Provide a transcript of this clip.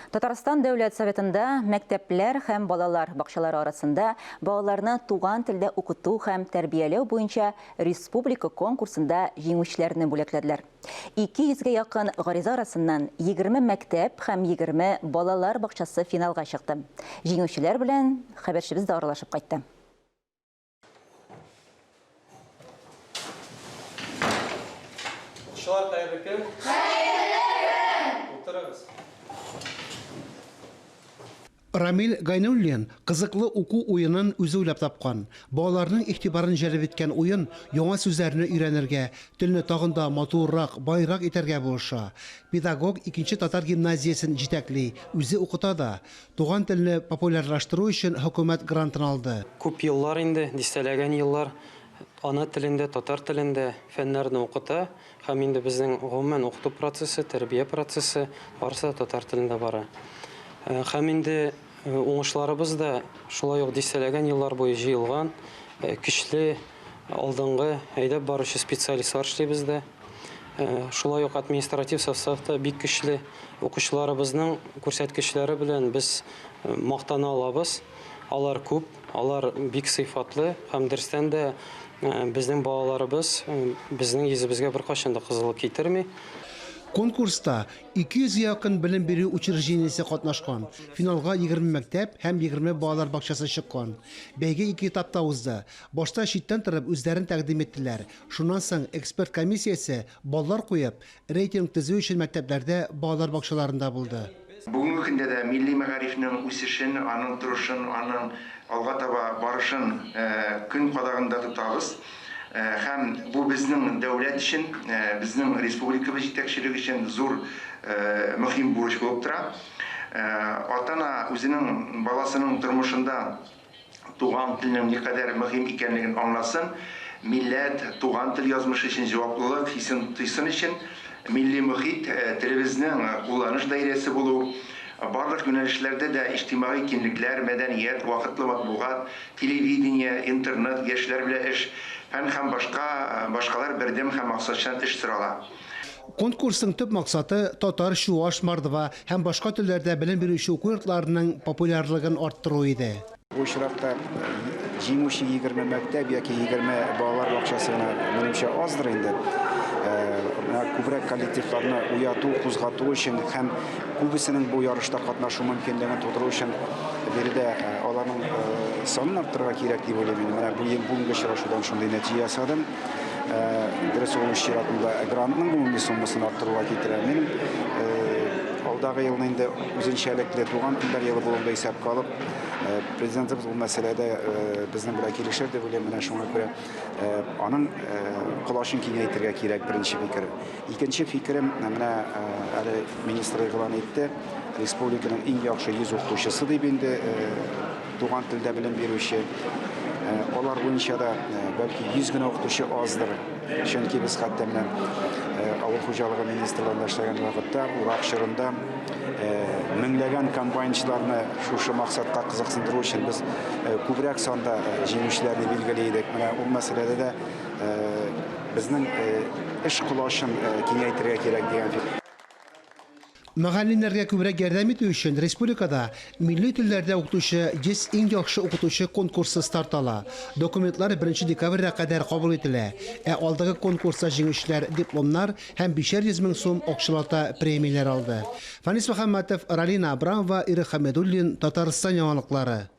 Татарстан Дәүләт Советында мәктәпләр һәм балалар бакчалары арасында балаларны туган телдә укыту һәм тәрбияләү буенча республика конкурсында җиңүчеләрне бүләкләделәр. 200 гә якын гариза арасыннан 20 мәктәп һәм 20 балалар бакчасы финалга чыкты. Җиңүчеләр белән хәбәрчебез дә аралашып кайтты. Укучылар, хәерле көн! Хәерле көн! Утырыгыз. Рамил Гайнуллин кызыклы уку уенын үзе уйлап тапкан. Балаларның игътибарын җәлеп иткән уен яңа сүзләрне өйрәнергә, телне тагын да матуррак, баерак итәргә булыша. Педагог икенче татар гимназиясен җитәкли, үзе укыта да. Туган телне популярлаштыру өчен хөкүмәт грантын алды. Күп еллар инде, дистәләгән еллар ана телендә, татар телендә фәннәрне укыта һәм инде безнең гомумән укыту процессы, тәрбия процессы барысы да татар телендә бара. Һәм инде уңышларыбыз да шулай ук дистәләгән еллар буе җыелган, көчле, алдынгы, әйдәп баручы специалистлар эшли бездә. Шулай ук административ состав та бик көчле. Укучыларыбызның күрсәткечләре белән без мактана алабыз. Алар күп, алар бик сыйфатлы һәм дөрестән дә безнең балаларыбыз безнең йөзебезгә беркайчан да кызыллык китерми. Конкурста 200 гә якын белем бирү учреждениесе катнашкан. Финалга 20 мәктәп һәм 20 балалар бакчасы чыккан. Бәйге ике этапта узды. Башта читтән торып үзләрен тәкъдим иттеләр. Шуннан соң эксперт комиссиясе баллар куеп, рейтинг төзү өчен мәктәпләрдә, балалар бакчаларында булды. Бүгенге көндә дә милли мәгарифнең үсешен, аның торышын, аның алга таба барышын көн кадагында тотабыз. Һәм бу безнең дәүләт өчен, безнең республикабыз җитәкчелеге өчен зур мөһим бурыч булып тора. Ата-ана үзенең баласының тормышында туган телнең никадәр мөһим икәнлеген аңласын, милләт, туган тел язмышы өчен җаваплылык хисен тойсын өчен милли мохит, телебезнең кулланыш даирәсе булу, барлык юнәлешләрдә дә иҗтимагый киңлекләр, мәдәният, вакытлы матбугат, телевидение, интернет, яшьләр белән эш, фән һәм башка башкалар бердәм һәм максатчан эш сорала. Конкурсның төп максаты, татар, чуаш, мордва һәм башка телләрдә белем бирүче уку йортларының популярлыгын арттыру иде. Бу очракта җиңүче 20 мәктәп яки 20 балалар бакчасы гына, минемчә, аздыр инде. Менә күбрәк коллективларны уяту, кузгату өчен һәм күбесенең бу ярышта катнашу мөмкинлеген тудыру өчен биредә аларның санын арттырырга кирәк дип уйлыйм инде. Менә бүгенге очрашудан шундый нәтиҗә ясадым. Дөрес, ул үз чиратында грантның гомуми суммасын арттыруга китерә. Минем алдагы елны инде үзенчәлекле туган телләр елы булуын да исәпкә алып, президентыбыз ул мәсьәләдә безнең белән килешер дип уйлыйм. Менә шуңа күрә аның колачын киңәйтергә кирәк, беренче фикер. Икенче фикерем, менә әле министр игълан итте, республиканың иң яхшы 100 укытучысы дип инде туган телдә белем бирүче. Алар буенча да бәлки 100 генә укытучы аздыр. Чөнки без хәтта менә авыл хуҗалыгы министрлыгында эшләгән вакытта, урак чорында меңләгән комбайнчыларны шушы максатка кызыксындыру өчен без күбрәк санда җиңүчеләрне билгели идек. Менә ул мәсьәләдә дә безнең эш колачын киңәйтергә кирәк дигән фикер. Мөгаллимнәргә күбрәк ярдәм итү өчен республикада милли телләрдә укытучы 100 иң яхшы укытучы конкурсы старт ала. Документлар беренче декабрьгә кадәр кабул ителә. Ә алдагы конкурста җиңүчеләр дипломнар һәм 500 мең сум акчалата премияләр алды. Фәнис Мөхәммәтов, Ралина Абрамова, Ирек Хәмидуллин, Татарстан яңалыклары.